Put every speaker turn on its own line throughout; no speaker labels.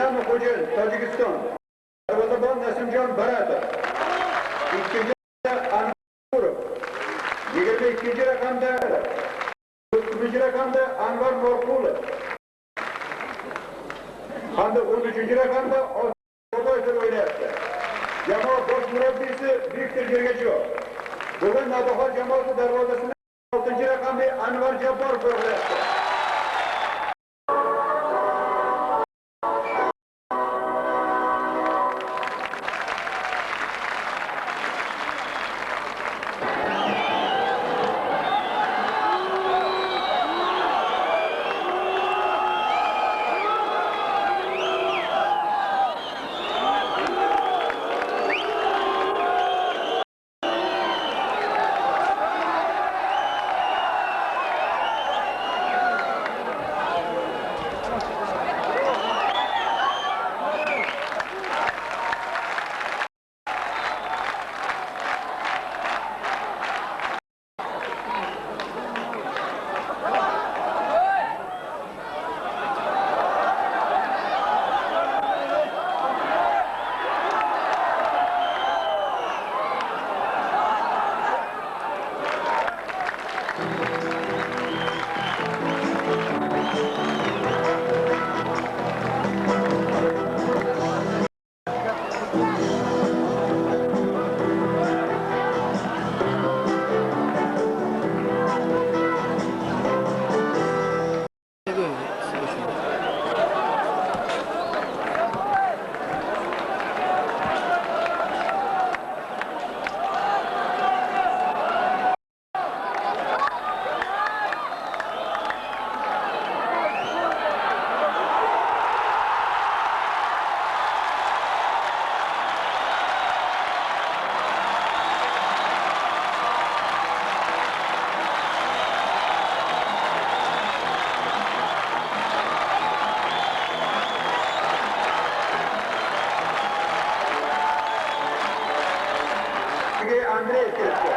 Dinamo Xo'jand, Tojikiston. Darvozabon Nasimjon Baratov. Ikkinchi Anurov. 22-raqamda 30-raqamda Anvar Morqulov. Hamda 13-raqamda Boboyev o'ynayapti. Jamoa bosh murabbiysi Viktor Jergachov. Bugun Navbahor jamoasi darvozasini 6-raqamli Anvar Jabborov qo'riqlayapti. Andreev kiritdi.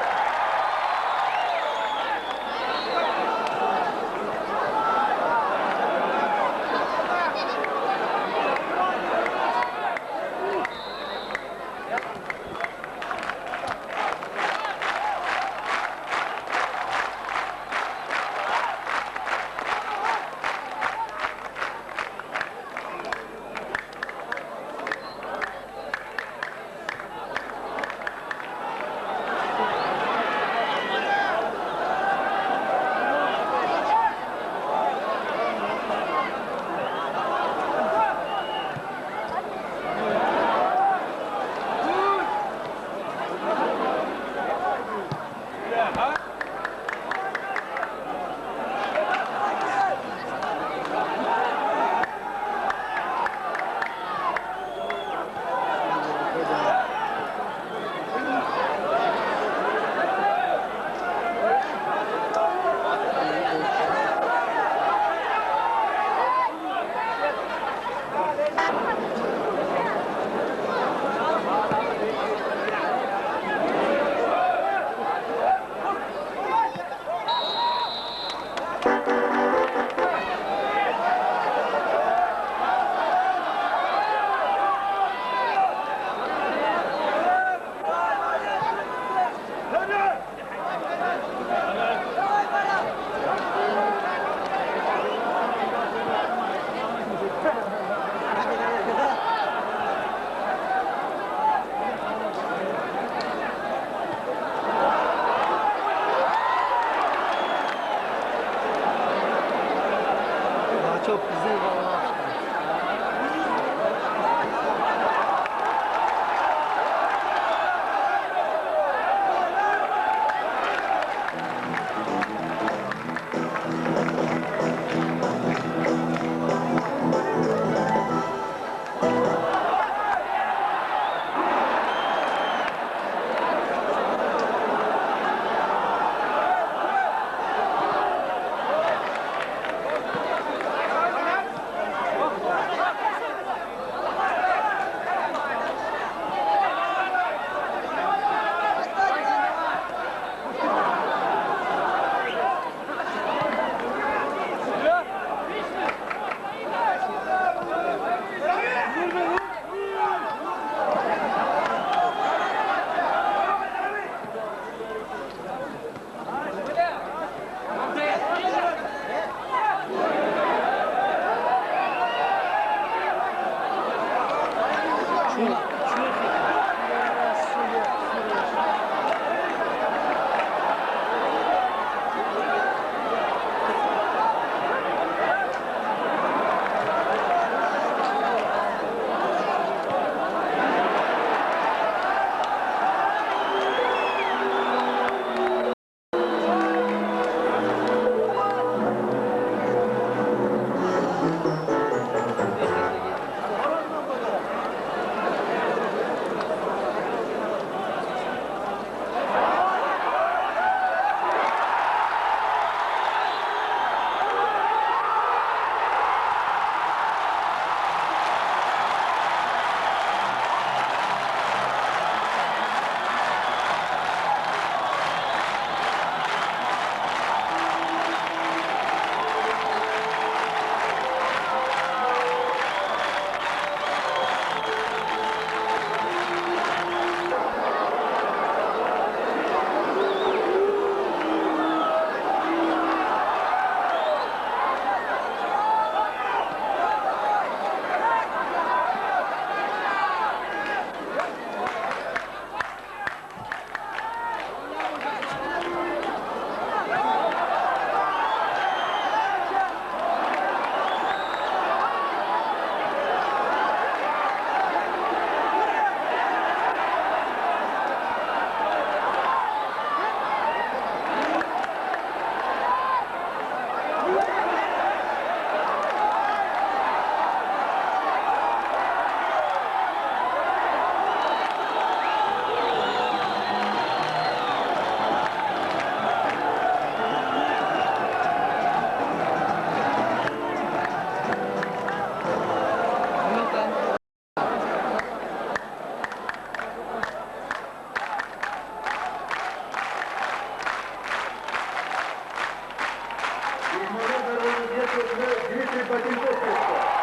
to'pni Dmitriy Batenkov kiritdi.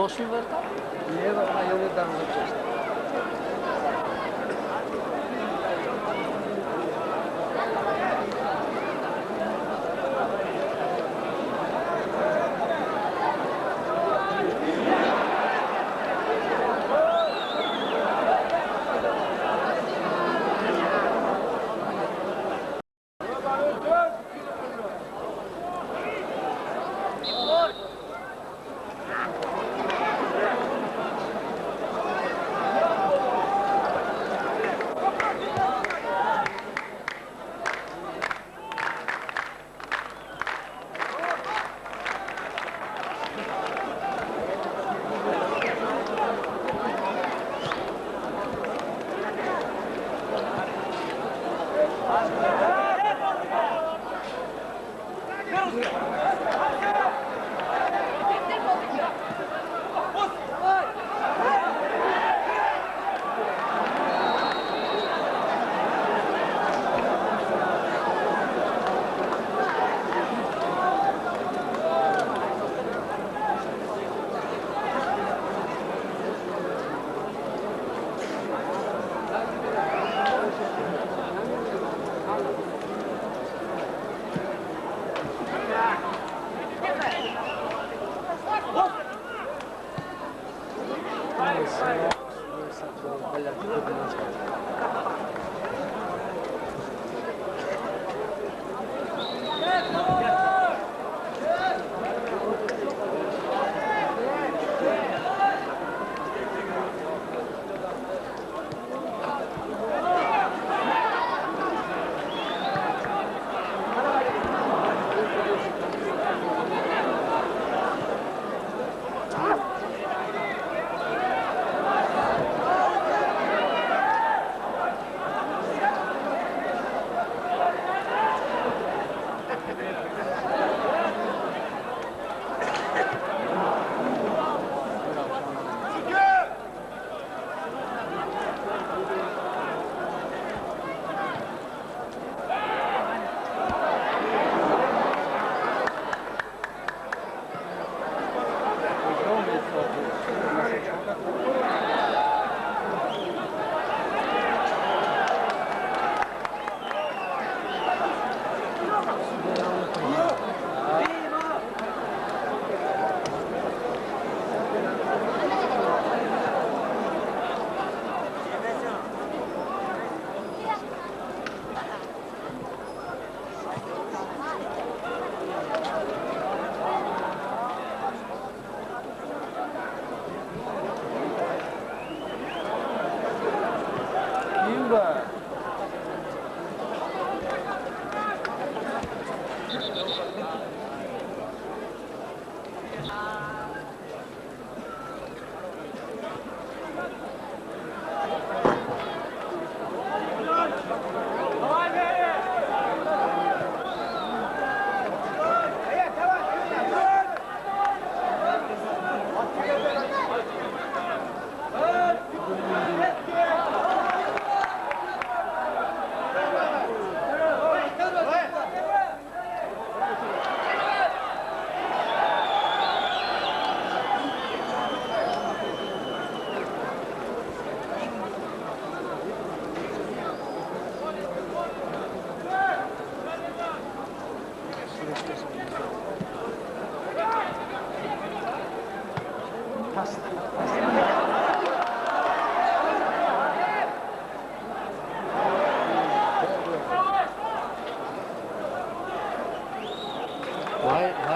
Мошин върта?
Не, а я дам за чест.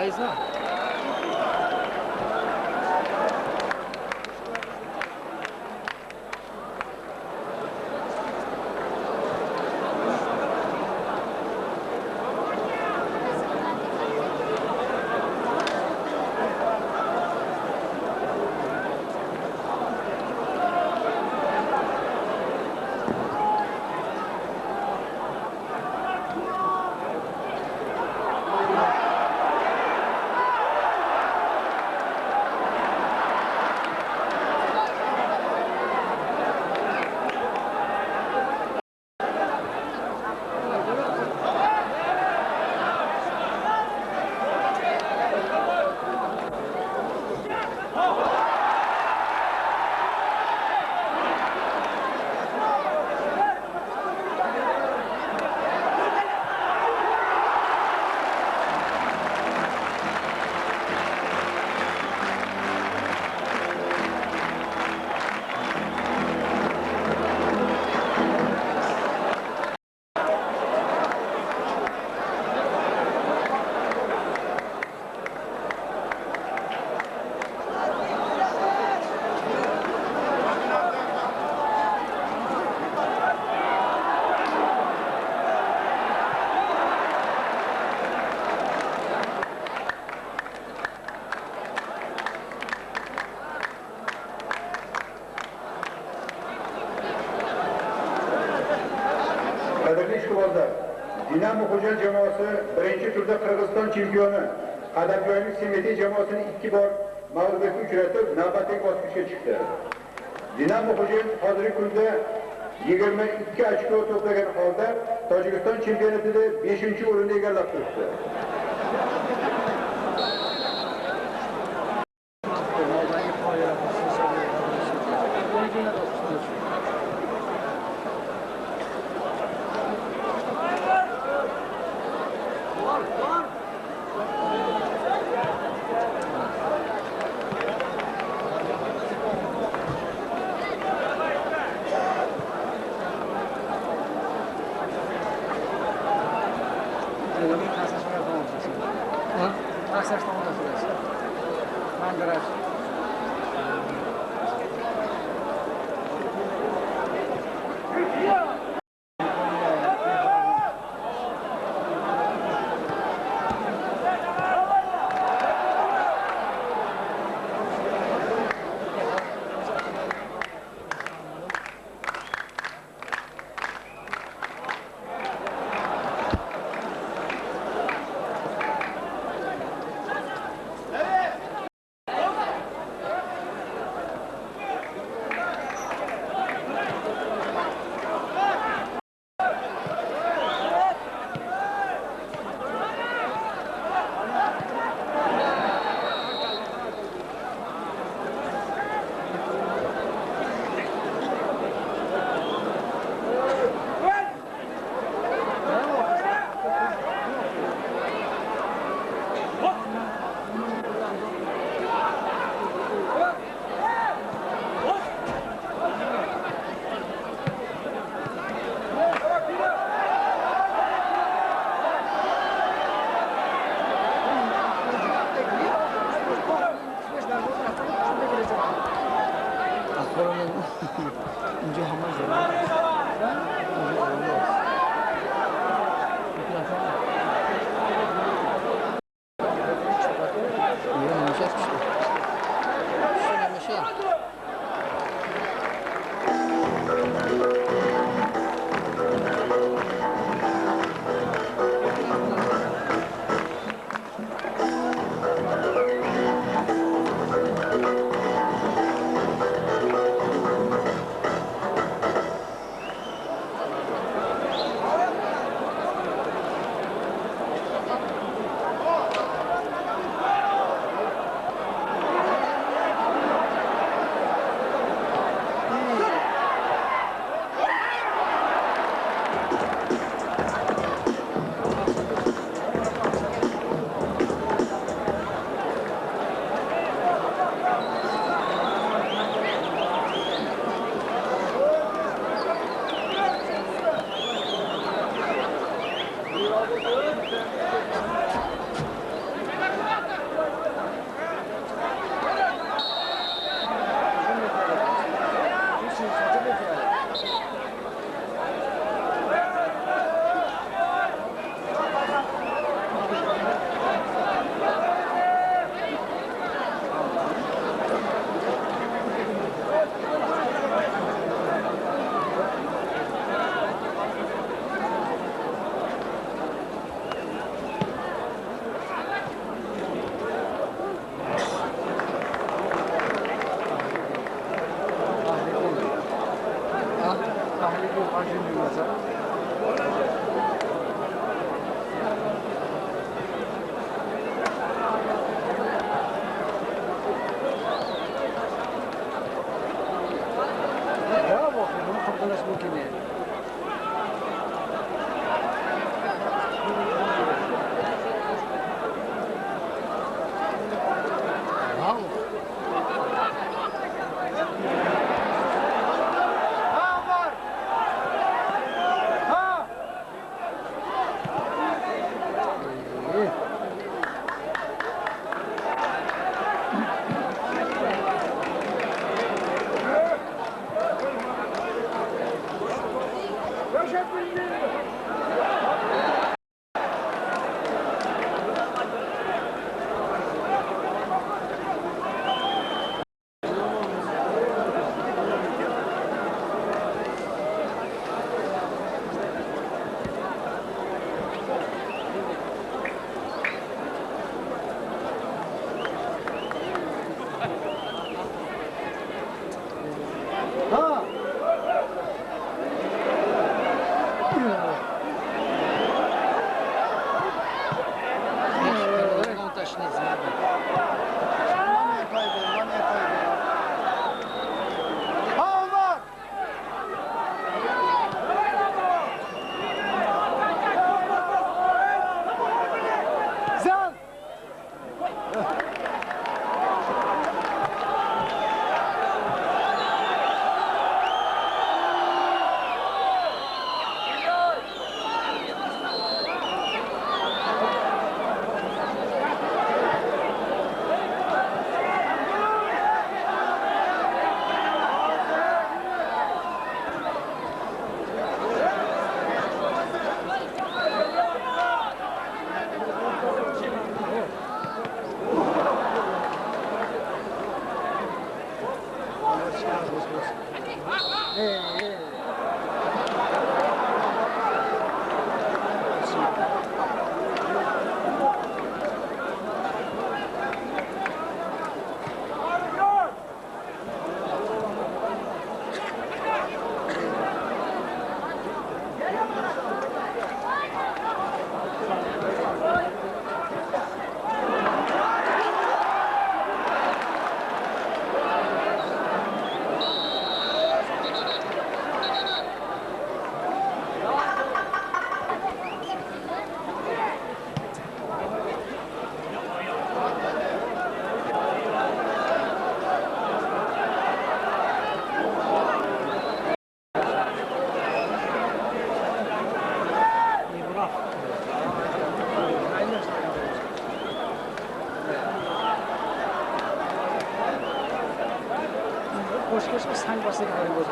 Why is that? Ishqibozlar, Dinamo Xo'jand jamoasi birinchi turda Qirg'iziston chempioni Qadamjoylik Semetey jamoasini 2 bor mag'lubiyatga uchratib, navbatdagi bosqichga chiqdi. Dinamo Xo'jand hozirgi kunda 22 ochko to'plagan holda Tojikiston chempionatida 5-o'rinni egallab turibdi.
Санг баста дорем боз.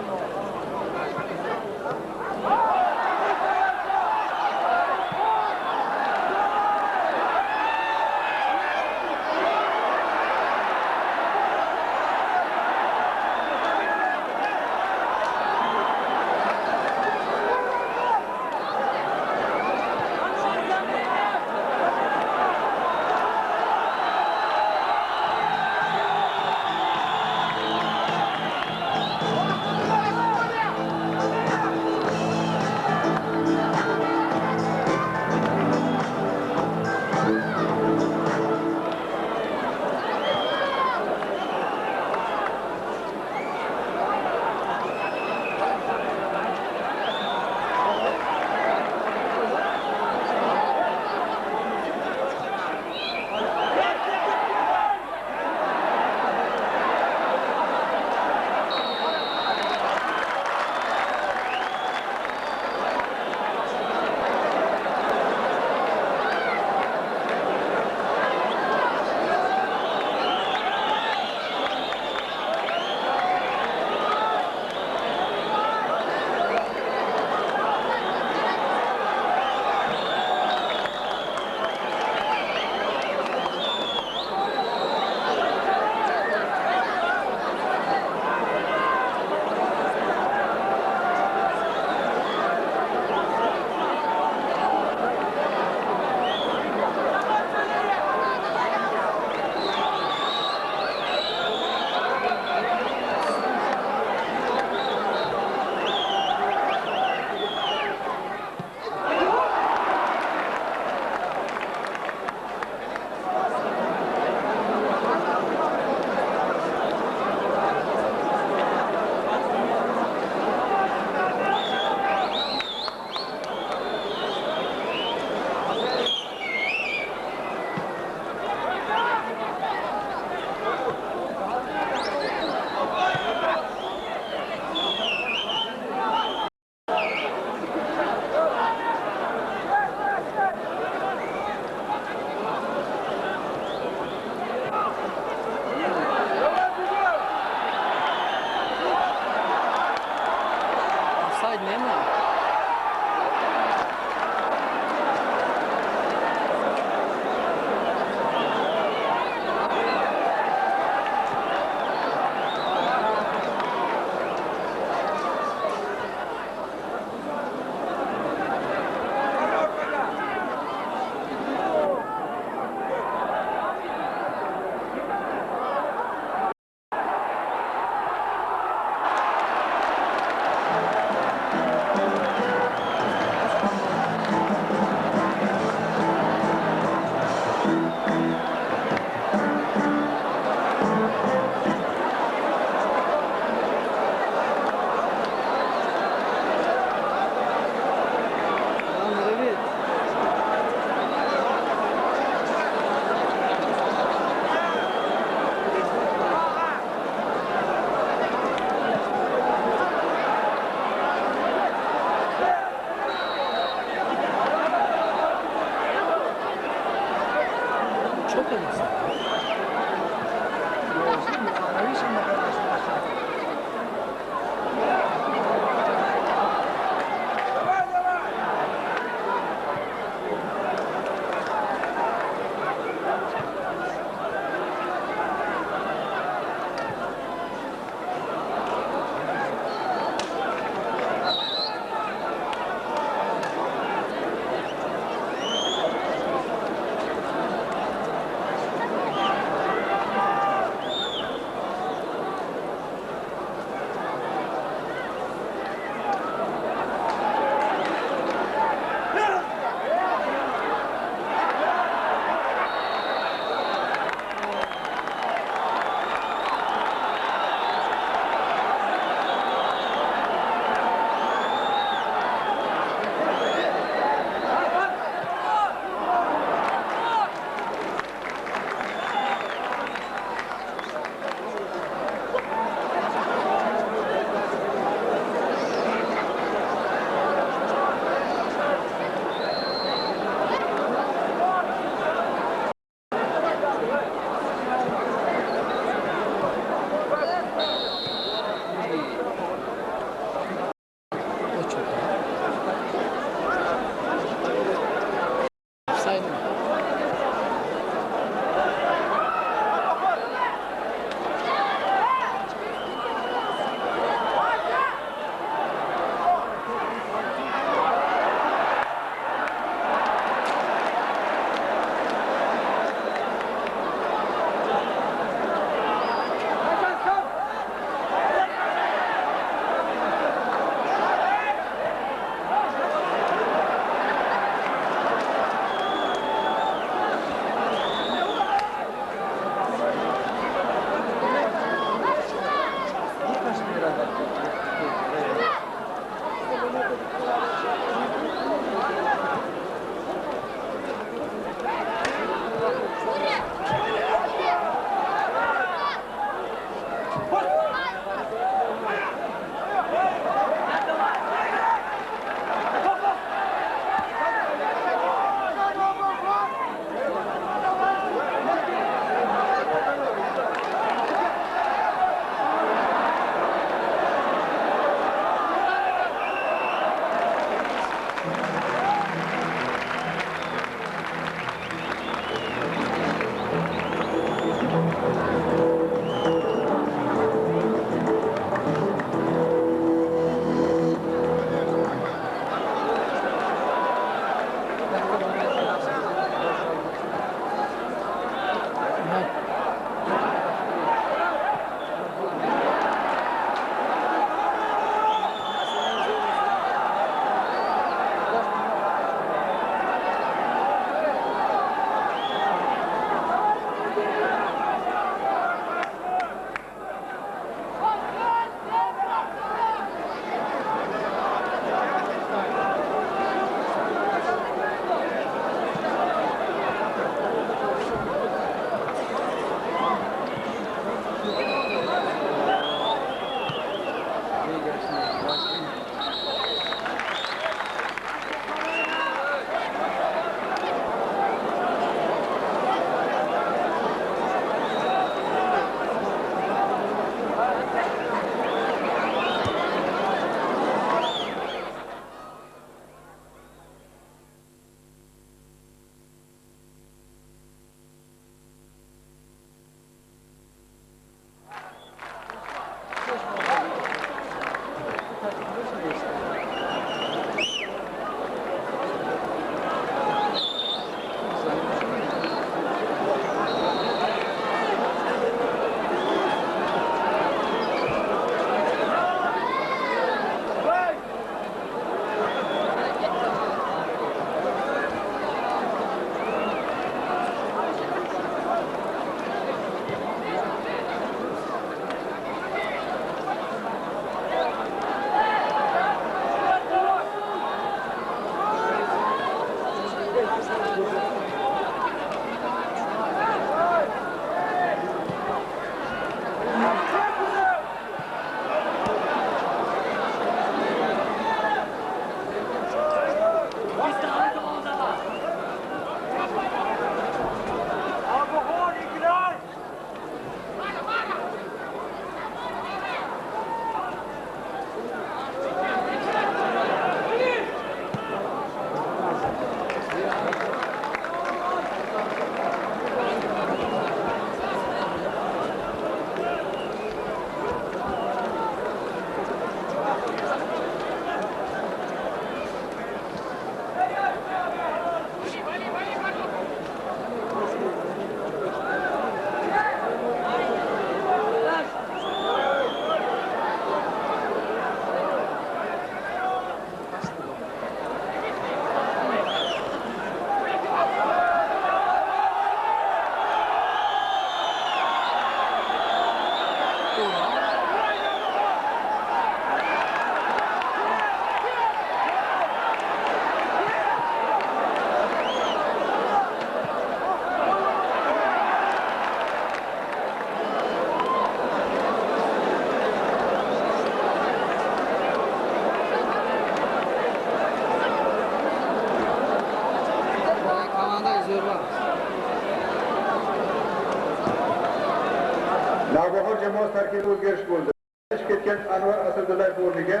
Navbahor jamoasi tarkibida o'zgarish bo'ldi. Chiqib ketgan Anvar Asadullayev o'rniga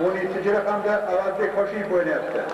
17-raqamda Avazbek Hoshiyev o'ynayapti.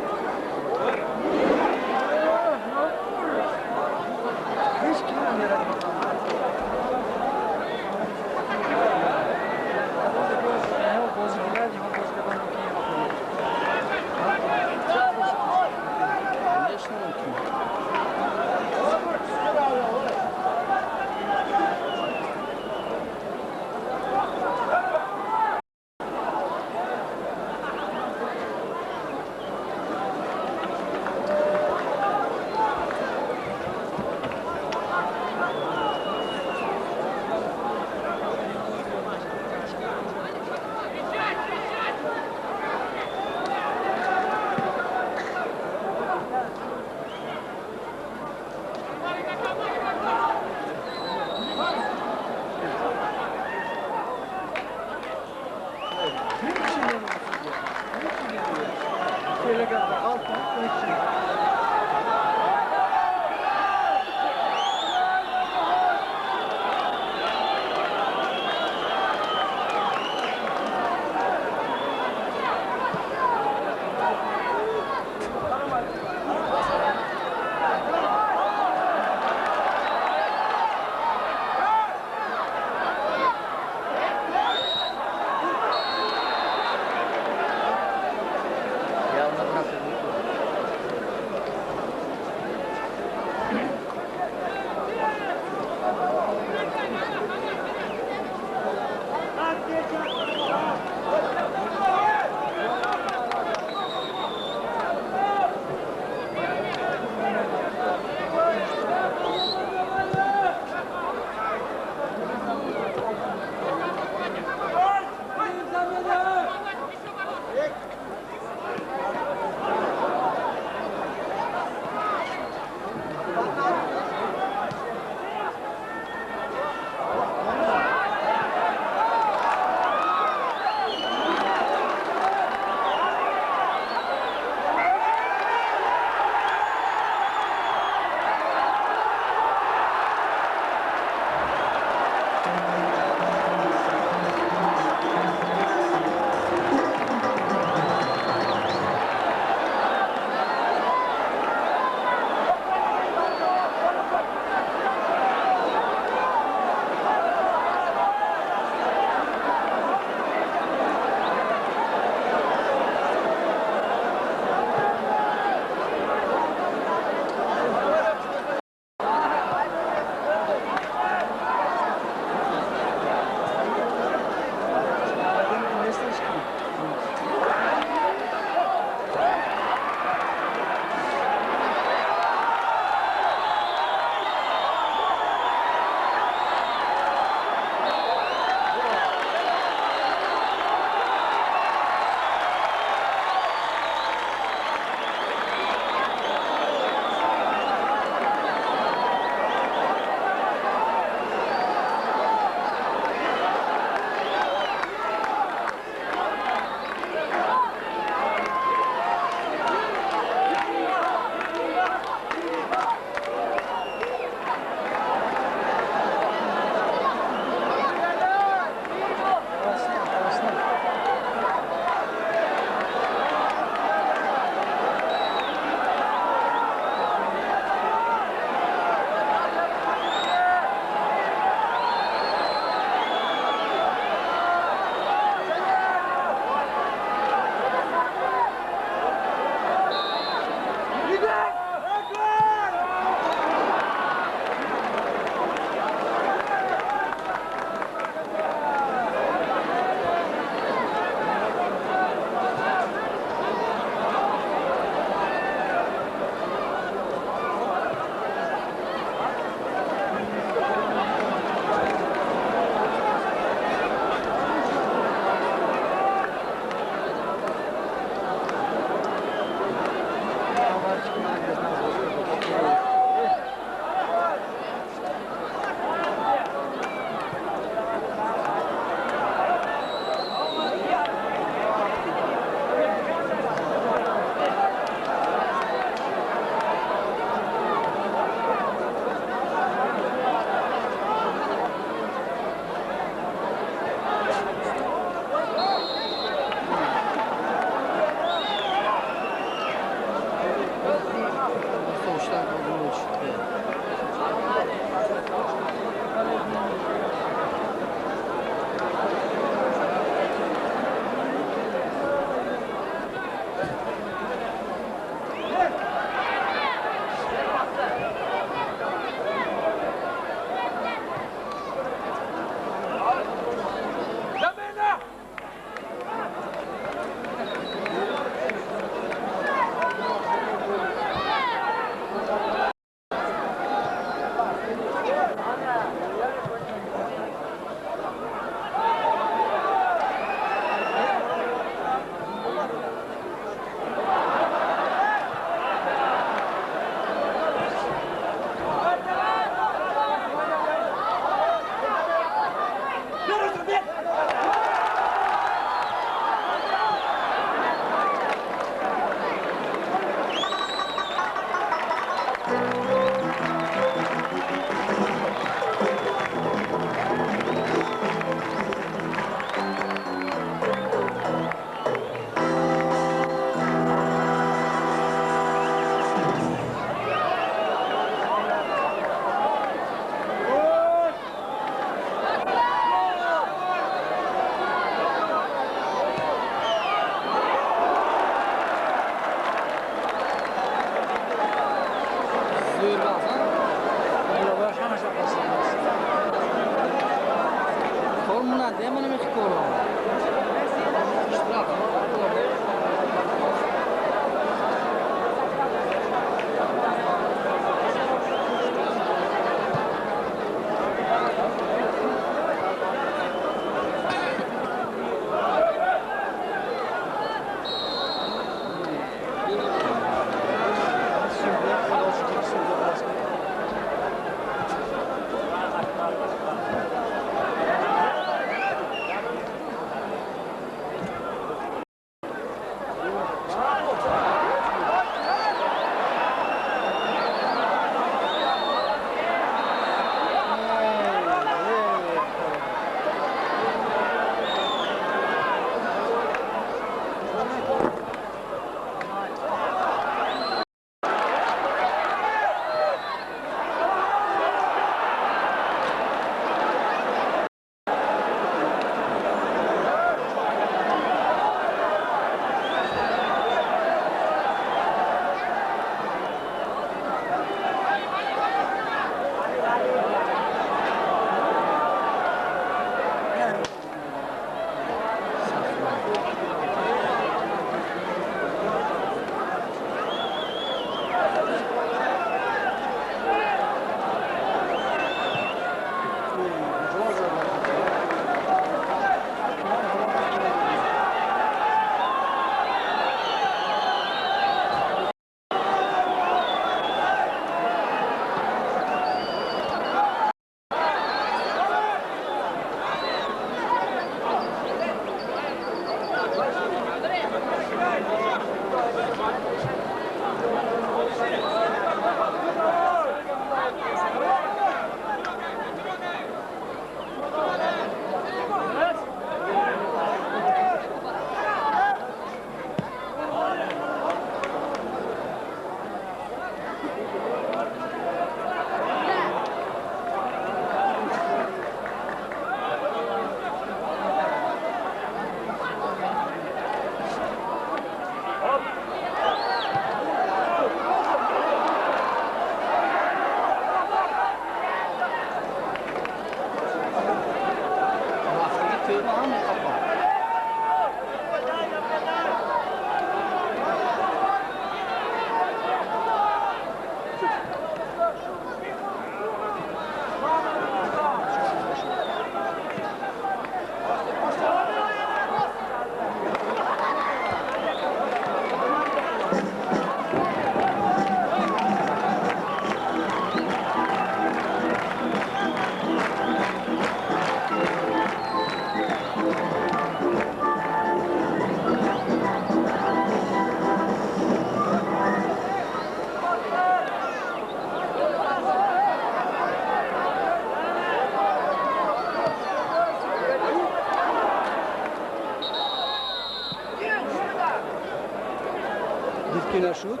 Дид ки нашуд.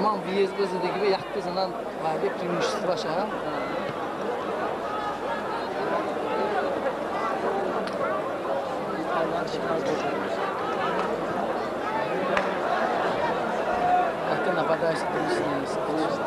Ман въезд ба зиндагӣ якта занан ваъда преимущество ша. Якта нападающий дуруст нест.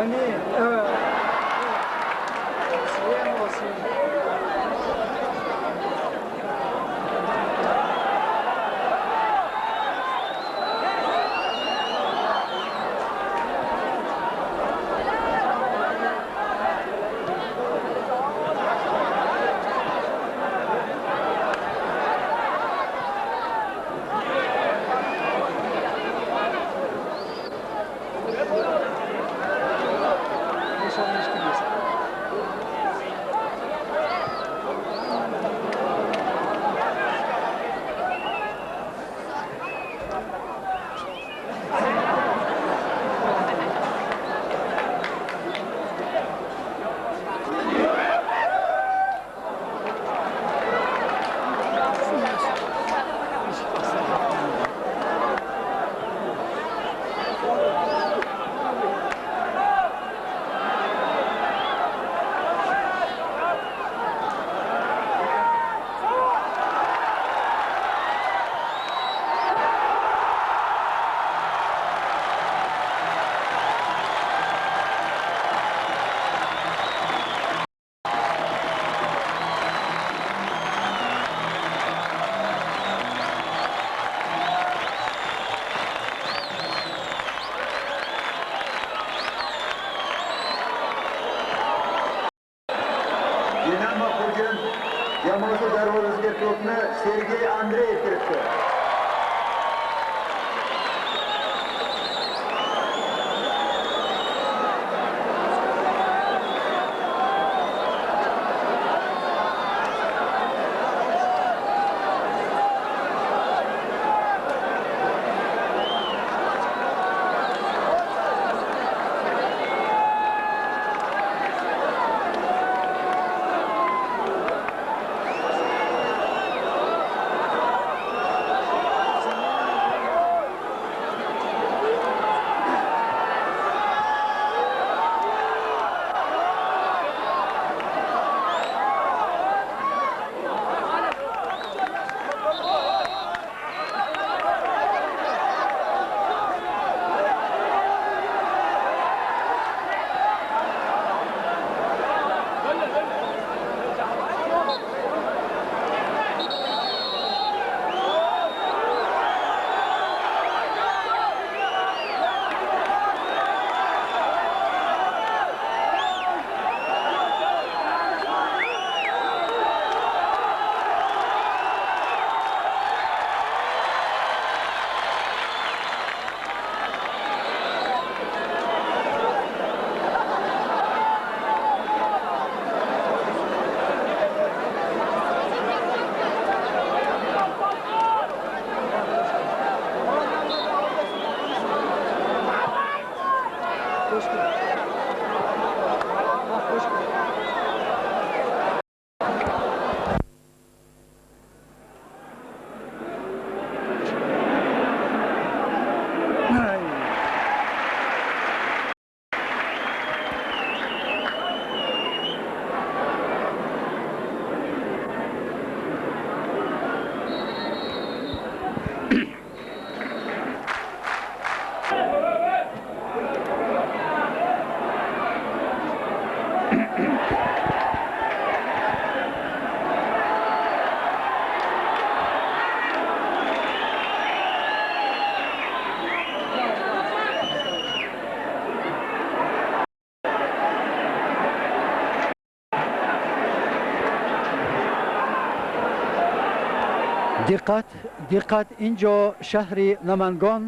Qani, Sen olsun.
Dinamo Xo'jand jamoasi darvozasiga to'pni Sergey Andreyev kiritdi.
Диққат, диққат, инҷо шаҳри Намангон,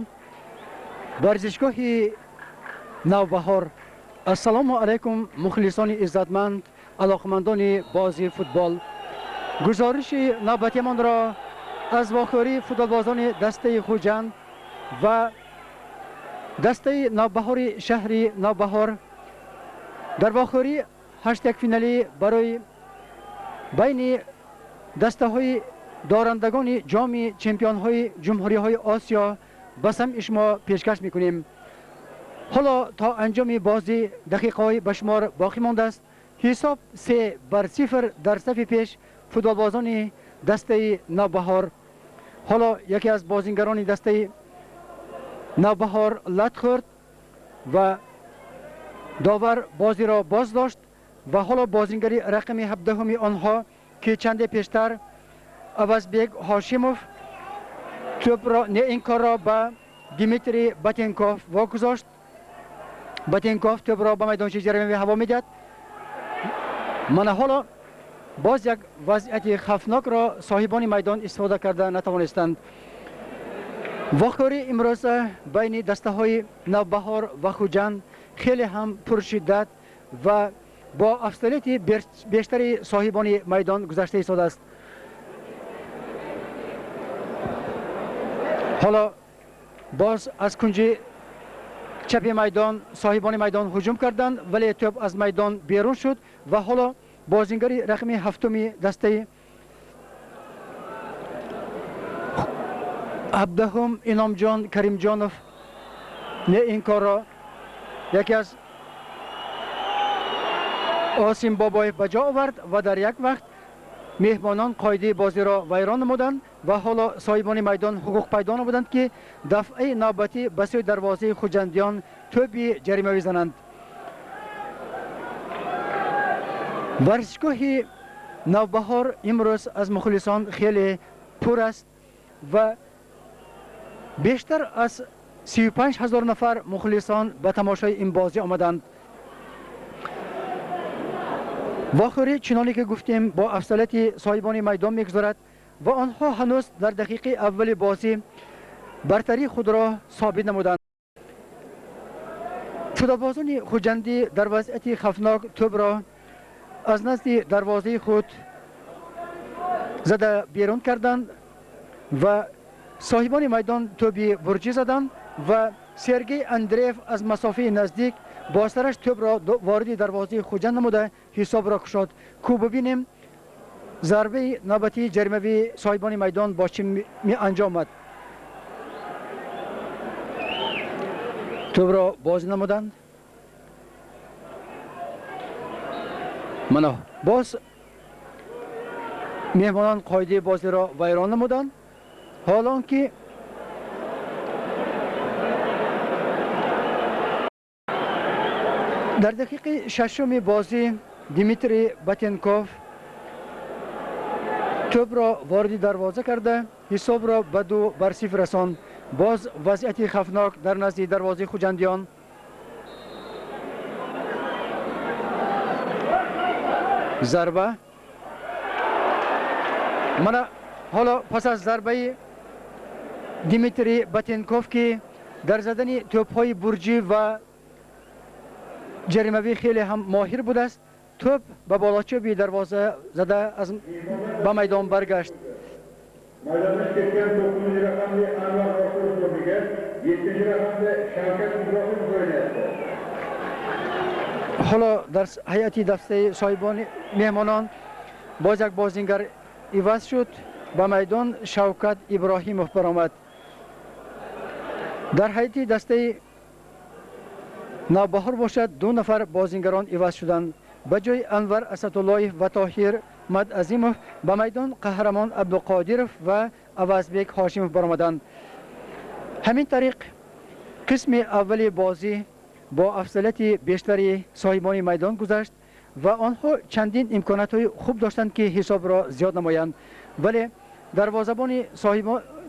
варзишгоҳи Навбаҳор. Ассалому алайкум, мухлисони иззатманд, алоқамандони бозии футбол. Гузориши навбатиамонро аз вохӯрии футболбозони дастаи Хуҷанд ва дастаи Навбаҳори шаҳри Навбаҳор дар вохӯрии ҳаштякфиналӣ барои байни дастаҳои дорандагони ҷоми чемпионҳои ҷумҳуриҳои Осиё ба самъи шумо пешкаш мекунем. Ҳоло то анҷоми бозӣ дақиқаҳои ба шумор боқӣ мондааст. Ҳисоб 3-0 дар сафи пеш футболбозони дастаи Навбаҳор. Ҳоло яке аз бозингарони дастаи Навбаҳор лат хӯрд ва داور بازی را باز داشت و حالا بازیگری رقم 17 آنها که چند پیشتر عوضبек هاشیموف توپ را نه این کار را به دیمیتری باتینکوف واگذاشت. باتینکوف توپ را به میدانچه جریمه هوا میدهد. من حالا باز یک وضعیت خفناک را صاحبان میدان استفاده کرده نتوانستند. واخوری امروز بین دسته های نوبهار و خوجند خیلی هم پرشدت و با افضلیت بیشتر صاحبان میدان گذشته ایستاده است. حالا باز از کنج چپ میدان صاحبان میدان هجوم کردند، ولی توپ از میدان بیرون شد و حالا بازیگری رقم 7 دسته 17 اینامجان کریمجانوف نه این کار را یکی از آسیم بابایف به جا آورد و در یک وقت مهمانان قاعده بازی را ویران نمودند و حالا صاحبان میدان حقوق پیدا نمودند که دفعه نوبتی به سوی دروازه خوجندیان توپی جریمه زنند. ورزشگاه نوبهار امروز از مخلصان خیلی پر است و بیشتر از 35,000 نفر مخلصان به تماشای این بازی آمدند. واخوری چنانی که گفتیم با افضلیت صاحبان میدان میگذارد و آنها هنوز در دقیقه اول بازی برتری خود را ثابت نمودند. فوتبالبازان خوجندی در وضعیت خفناک توپ را از نزد دروازه خود زده بیرون کردند و صاحبان میدان توپی برجی زدند و سرگی اندریف از مسافه نزدیک با سرش توپ را وارد دروازه خوجند نموده حساب را کشاد. کو ببینیم ضربه نوبتی جریمه صاحبان میدان با چی می انجامد. توپ را باز نمودند. منا باز مهمانان قاعده بازی را ویران نمودند، حالان که در دقیقه 6 بازی دیمیتری باتینکوف توپ را وارد دروازه کرده حساب را به 2-0 رساند. باز وضعیت خفناک در نزد دروازه خوجندیان. ضربه من حالا پس از ضربه دیمیتری باتینکوف که در زدن توپ‌های برجی و جریمه‌وی خیلی هم ماهر بوده است، توپ به بالاچوبی دروازه زده از به میدان برگشت.
Maydondan ketgan 9-raqamli Anvar G'ofurov o'rniga 7-raqamli Shavkat Ibrohimov o'ynayapti.
حالا در هیئت دسته صاحبان مهمانان باز یک بازیگر عوض شد، به میدان شوکت ابراهیموف برآمد. در هیئت دسته نوبهار باشد 2 نفر بازیگران عوض شدند. به جای انور اسداللهیف و طاهر مدعظیموف به میدان قهرمان عبدالقادیروف و عوضبек هاشیموف برآمدند. همین طریق قسم اول بازی با افضلیت بیشتری صاحبان میدان گذشت و آنها چندین امکانات های خوب داشتند که حساب را زیاد نمایند، ولی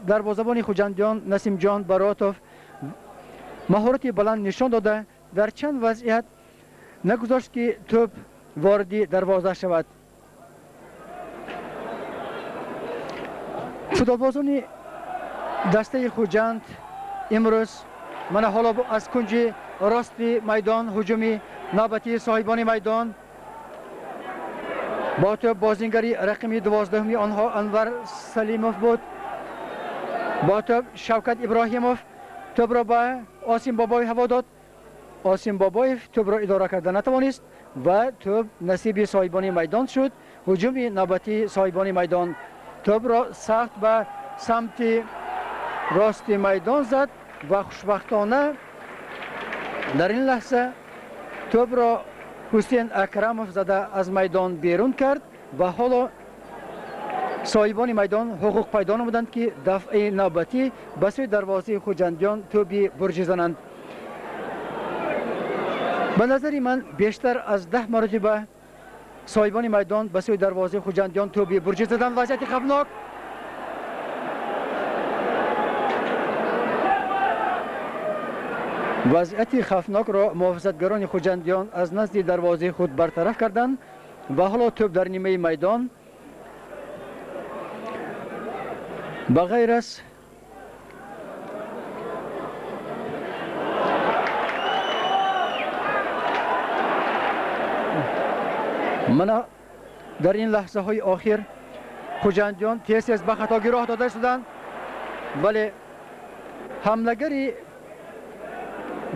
دروازه‌بان خوجندیان نسیم جان براتوف مهارت بلند نشان داده در چند وضعیت نگذاشت که توپ وارد دروازه شود. فوتبالبازان دسته خوجند امروز من حالا از کنج راست میدان هجومی نوبتی صاحبان میدان با توپ بازیگری رقم 12 آنها انور سلیموف بود. با توپ شوکت ابراهیموف توپ را به آسیم بابایف هوا داد. آسیم بابایف توپ را اداره کرده نتوانست و توپ نصیب صاحبان میدان شد. هجوم نوبتی صاحبان میدان توپ را سخت به سمت راست میدان زد و خوشبختانه در این لحظه توپ را حسین اکرموف زده از میدان بیرون کرد و حالا صاحبان میدان حقوق پیدا نمودند که دفعه نوبتی به سوی دروازه خوجندیان توپی برجی زنند. Ба назари ман бештар аз 10 маротиба соҳибони майдон ба сӯи дарвозаи Хуҷандиён тӯби бурҷӣ заданд. Вазъияти хавфнок. Вазъияти хавфнокро муҳофизатгарони Хуҷандиён аз назди дарвозаи худ бартараф карданд ва ҳоло тӯб дар нимаи майдон ба ғайр аз мана дар ин лаҳзаҳои охир Хуҷандиён тез тез ба хатогӣ роҳ дода шуданд, вале ҳамлагари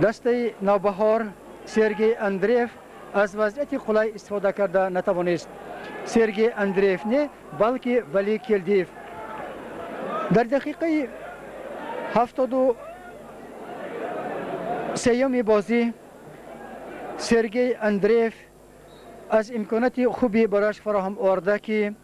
дастаи Навбаҳор Сергей Андреев аз вазъияти қулай истифода карда натавонист. Сергей Андреев не, балки Вали Келдиев. Дар дақиқаи 73-юми бозӣ Сергей Андреев аз имконоти хуби барояш фароҳам оварда, ки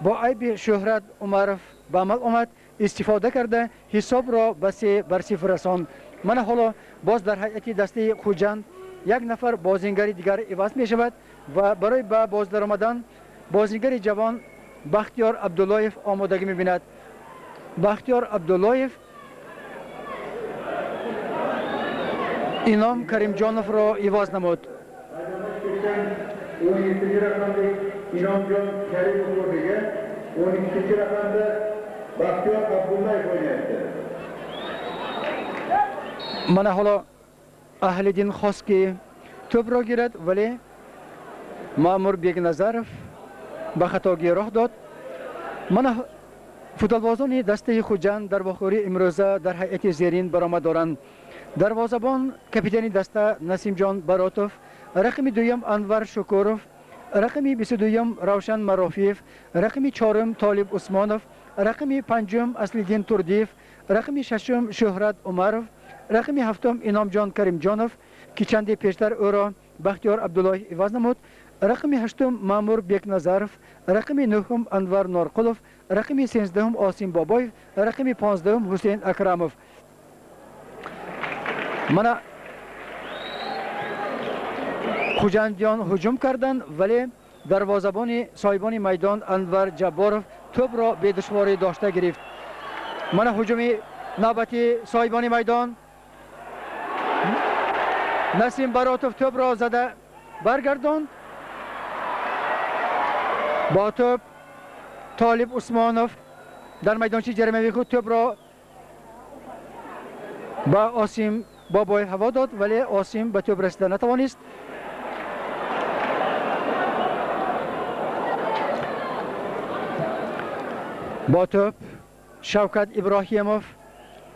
бо айби Шӯҳрат Умаров ба амал омад, истифода карда ҳисобро ба 3-0 расонд. Мана ҳоло боз дар ҳайати дастаи Хуҷанд як нафар бозингари дигар иваз мешавад ва барои ба боз даромадан бозингари ҷавон Бахтиёр Абдуллоев омодагӣ мебинад. Бахтиёр Абдуллоев Ином Каримҷоновро иваз намуд.
17 raqamli Inomjon Karimov o'rniga 12 raqamda Baxtiyor Abdullayev o'ynayapti.
Mana ҳоло Аҳлиддин хост ки тӯбро гирад, вале Маъмур Бегназаров ба хатогӣ роҳ дод. Мана футболбозони дастаи Хуҷанд дар вохӯрии имрӯза дар ҳайати зерин баромад доранд. Дарвозабон капитани даста Насимҷон Баротов, рақами дуюм Анвар Шукуров, рақами 22-юм Равшан Марофиев, рақами 4-ум Толиб Усмонов, рақами 5-ум Аслиддин Турдиев, рақами 6-ум Шӯҳрат Умаров, рақами 7-ум Иномҷон Каримҷонов, ки чанде пештар ӯро Бахтиёр Абдуллоев иваз намуд, рақами 8-ум Маъмур Бекназаров, рақами 9-ум Анвар Норқулов, рақами 13-ум Осим Бобоев, рақами 15-ум Ҳусейн Акрамов. Мана Хуҷандиён ҳуҷум карданд, вале дарвозабони соҳибони майдон Анвар Ҷабборов тӯбро бедушворӣ дошта гирифт. Мана ҳуҷуми навбати соҳибони майдон. Насим Баротов тӯбро зада баргардонд. Бо тӯб Толиб Усмонов дар майдончаи ҷаримавии худ тӯбро ба Осим Бобоев ҳаво дод, вале Осим ба тӯб расида натавонист. Бо тӯб Шавкат Иброҳимов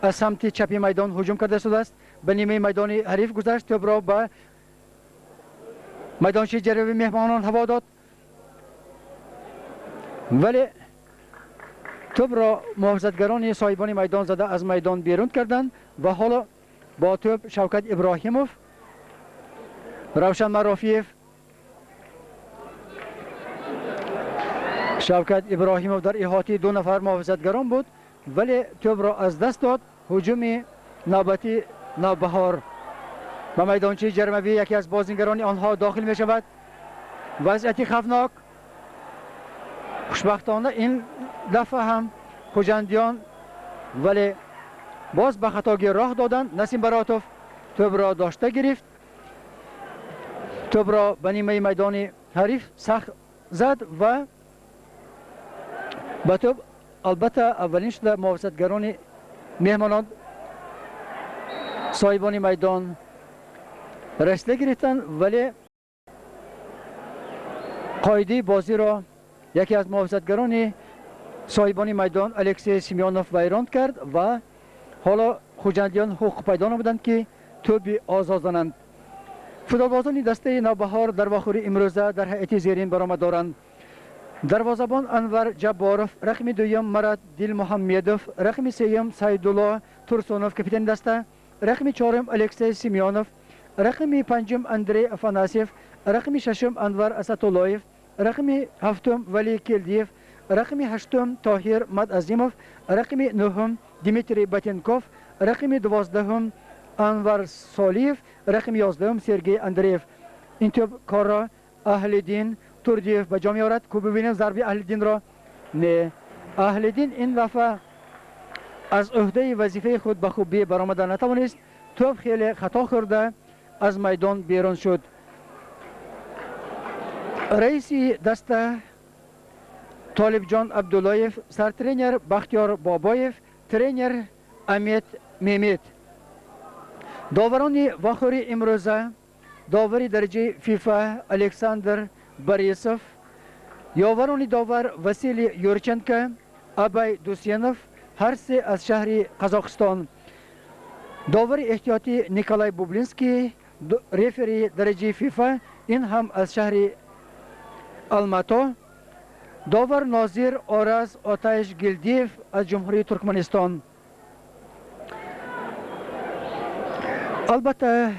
аз самти чапи майдон ҳуҷум карда шудааст. Ба нимаи майдони ҳариф гузашт, тӯбро ба майдончаи ҷаримавии меҳмонон ҳаво дод, вале тӯбро муҳофизатгарони соҳибони майдон зада аз майдон берун карданд ва ҳоло бо тӯб Шавкат Иброҳимов, Равшан Марофиев. Шавкат Иброҳимов дар иҳотаи ду нафар муҳофизатгарон буд, вале тӯбро аз даст дод. Ҳуҷуми навбати Навбаҳор ба майдончаи ҷаримавӣ яке аз бозингарони онҳо дохил мешавад. Вазъияти хавфнок. Хушбахтона ин дафъа ҳам Хуҷандиён вале боз ба хатогӣ роҳ доданд. Насим Баротов тӯбро дошта гирифт, тӯбро ба нимаи майдони ҳариф сахт зад ва ба тӯб албатта аввалин шуда муҳофизатгарони меҳмонон соҳибони майдон расида гирифтанд, вале қоидаи бозиро яке аз муҳофизатгарони соҳибони майдон Алексей Семёнов вайрон кард ва ҳоло хуҷандиён ҳуқуқ пайдо намуданд, ки тӯби озод зананд. Футболбозони дастаи Навбаҳор дар вохӯрии имрӯза дар ҳайати зерин баромад доранд. Дарвозабон Анвар Ҷабборов, рақами дуюм Марат Дилмуҳаммедов, рақами сеюм Сайдулло Турсунов, капитани даста, рақами чорум Алексей Семёнов, рақами панҷум Андрей Афанасьев, рақами шашум Анвар Асатуллоев, рақами ҳафтум Вали Келдиев, рақами ҳаштум Тоҳир Мадазимов, рақами нӯҳум Дмитрий Батенков, рақами 12-ум Анвар Солиев, рақами 11 Сергей Андреев. Ин тӯб корро Аҳлиддин Турдиев ба ҷо меорад. Ку бибинем зарби Аҳлиддинро. Не, Аҳлиддин ин дафъа аз ӯҳдаи вазифаи худ ба хубӣ баромада натавонист. Тӯб хеле хато хӯрда аз майдон берун шуд. Раиси даста Толибҷон Абдуллоев, сартренер Бахтиёр Бобоев, тренер Амет Мемет. Доварони вохӯри имрӯза довари дараҷаи ФИФА Александр Борисов, ёварони довар Василий Юрченко, Абай Дусенов, ҳар се аз шаҳри Қазоқистон. Довари эҳтиётӣ Николай Бублинский, рефери дараҷаи ФИФА, ин ҳам аз шаҳри Алмато. Довар нозир Ораз Отаиш Гилдиев аз Ҷумҳурии Туркманистон. Албатта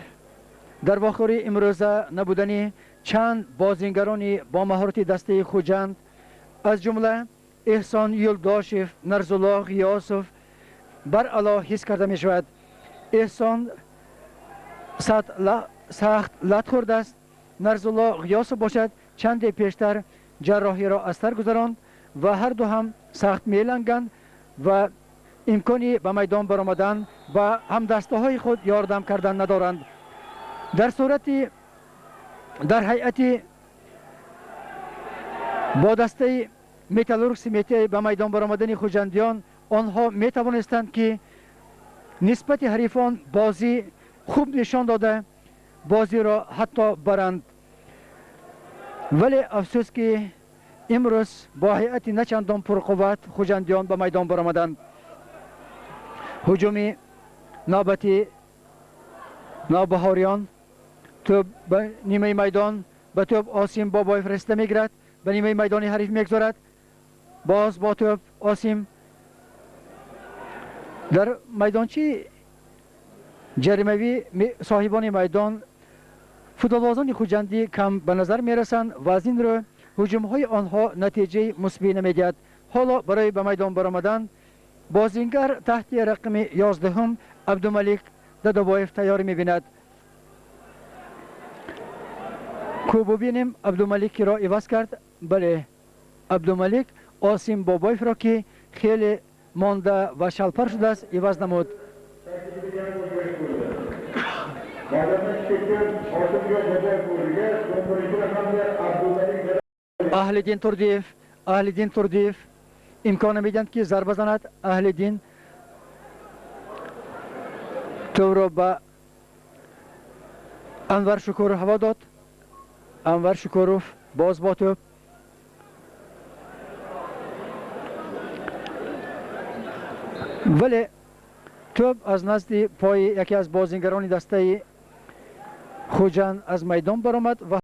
дар вохӯри имрӯза набудани чанд бозингарони бо маҳорати дастаи Хуҷанд, аз ҷумла Эҳсон Юлдошев, Нарзулло Ғиёсов баръало ҳис карда мешавад. Эҳсон сахт лат хӯрдааст. Нарзулло Ғиёсов бошад чанде пештар ҷарроҳиро аз сар гузаронд ва ҳарду ҳам сахт меланганд ва имкони ба майдон баромадан ба ҳамдастаҳои худ ёрдам кардан надоранд. Дар сурати дар ҳайати бо дастаи Металлург Семете ба майдон баромадани хуҷандиён онҳо метавонистанд ки нисбати ҳарифон бозӣ хуб нишон дода бозиро ҳатто баранд. Вале афсӯс ки имрӯз бо ҳайати начандон пурқувват хуҷандиён ба майдон баромаданд. Ҳуҷуми навбати навбаҳориён, тӯб ба нимаи майдон, ба тӯб Осим Бобоев расида мегирад, ба нимаи майдони ҳариф мегузорад. Боз бо тӯб Осим дар майдончаи ҷаримавӣ соҳибони майдон футболбозони хуҷандӣ кам ба назар мерасанд ва аз ин рӯ ҳуҷумҳои онҳо натиҷаи мусбӣ намедиҳад. Ҳоло барои ба майдон баромадан бозингар таҳти рақами 11 Абдумалик Дадобоев тайёрӣ мебинад. Ку бубинем Абдумаликиро иваз кард. Бале, Абдумалик Осим Бобоевро ки хеле монда ва шалпар шудааст иваз намуд. Аҳлиддин Турдиев, Аҳлиддин Турдиев имкон намедиҳанд ки зарба занад. Аҳлиддин тӯбро ба Анвар Шукуров ҳаво дод. Анвар Шукуров боз бо тӯб. Вале тӯб аз назди пои яке аз бозингарони дастаи Хуҷанд аз майдон баромад ва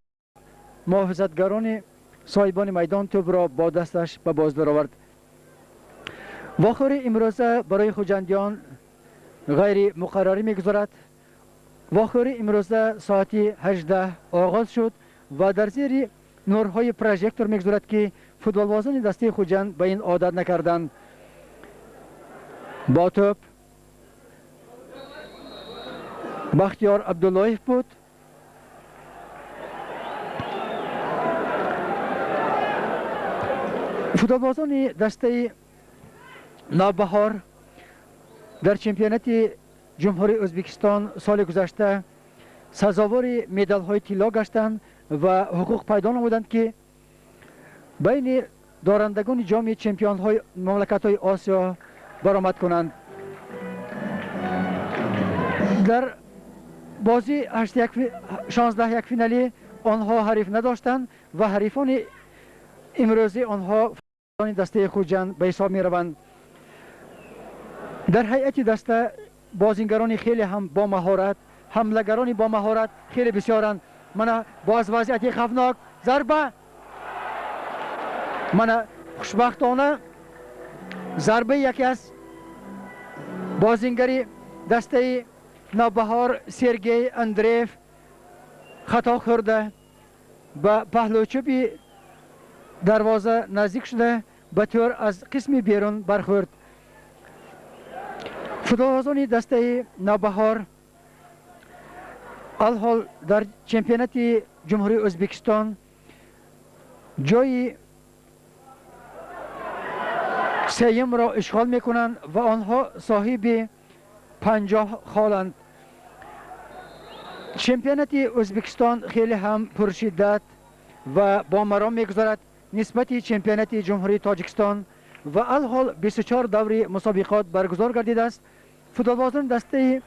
муҳофизатгарони соҳибони майдон тӯбро бо дасташ ба боз даровард. Вохӯри имрӯза барои хуҷандиён ғайри муқаррарӣ мегузарад. Вохӯри имрӯза соати 18 оғоз шуд ва дар зери нурҳои прожектор мегузарад ки футболбозони дастаи Хуҷанд ба ин одат накарданд. Бо тӯб Бахтиёр Абдуллоев буд. Футболбозони дастаи Навбаҳор дар чемпионати Ҷумҳурии Ӯзбекистон соли гузашта сазовори медалҳои тилло гаштанд ва ҳуқуқ пайдо намуданд ки байни дорандагони ҷоми чемпионҳои мамлакатҳои Осиё баромад кунанд. Дар бозии 16 якфиналӣ онҳо ҳариф надоштанд ва ҳарифони имрӯзии онҳо дастаи Хуҷанд ба ҳисоб мераванд. Дар ҳайати даста бозингарони хеле ҳам бо маҳорат, ҳамлагарони бо маҳорат хеле бисёранд. Мана боз вазъияти хавфнок, зарба. Мана хушбахтона зарбаи яке аз бозингари дастаи Навбаҳор Сергей Андреев хато хӯрда ба паҳлӯчӯби дарвоза наздик шуда ба тӯр аз қисми берун бархӯрд. Футболбозони дастаи Навбаҳор Алҳол дар чемпионати Ҷумҳурии Ӯзбекистон ҷои сеюмро ишғол мекунанд ва онҳо соҳиби 50 холанд. Чемпионати Ӯзбекистон хеле ҳам пуршиддат ва бомаром мегузарад нисбати чемпионати Ҷумҳурии Тоҷикистон ва алҳол 24 даври мусобиқот баргузор гардидааст. Футболбозони дастаи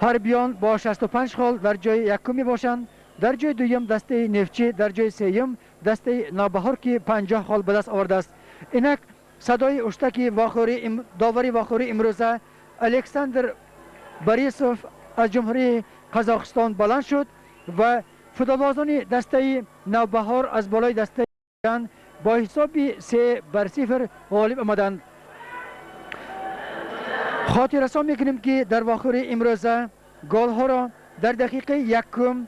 ҳарбиён бо 65 хол дар ҷои якум мебошанд, дар ҷои дуюм дастаи Нефтчӣ, дар ҷои сеюм дастаи Навбаҳор, ки 50 хол ба даст овардааст. Инак садои уштаки довари вохӯрии имрӯза Александр Борисов аз Ҷумҳурии Қазоқистон баланд шуд ва футболбозони дастаи Навбаҳор аз болои дастаи бо ҳисоби 3-0 ғолиб омаданд. Хотиррасон мекунем, ки дар вохӯрии имрӯза голҳоро дар дақиқаи якум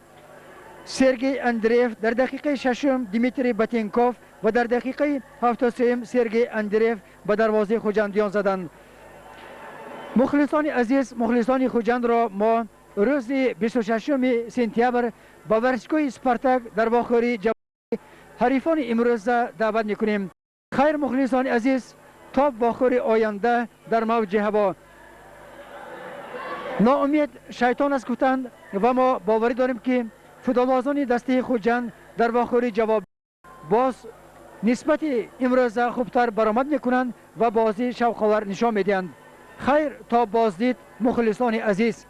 Сергей Андреев, дар дақиқаи шашум Дмитрий Батенков ва дар дақиқаи 73-юм Сергей Андреев ба дарвозаи хуҷандиён заданд. Мухлисони азиз, мухлисони Хуҷандро мо рӯзи 26 сентябр ба варзишгоҳи Спартак дар вохӯрии ҳарифони имрӯза даъват мекунем. Хайр, мухлисони азиз, то вохӯри оянда дар мавҷи ҳаво. Ноумед шайтон аст, гуфтанд, ва мо боварӣ дорем, ки футболбозони дастаи Хуҷанд дар вохӯри ҷавоб боз нисбати имрӯза хубтар баромад мекунанд ва бозии шавқовар нишон медиҳанд. Хайр, то боздид, мухлисони азиз.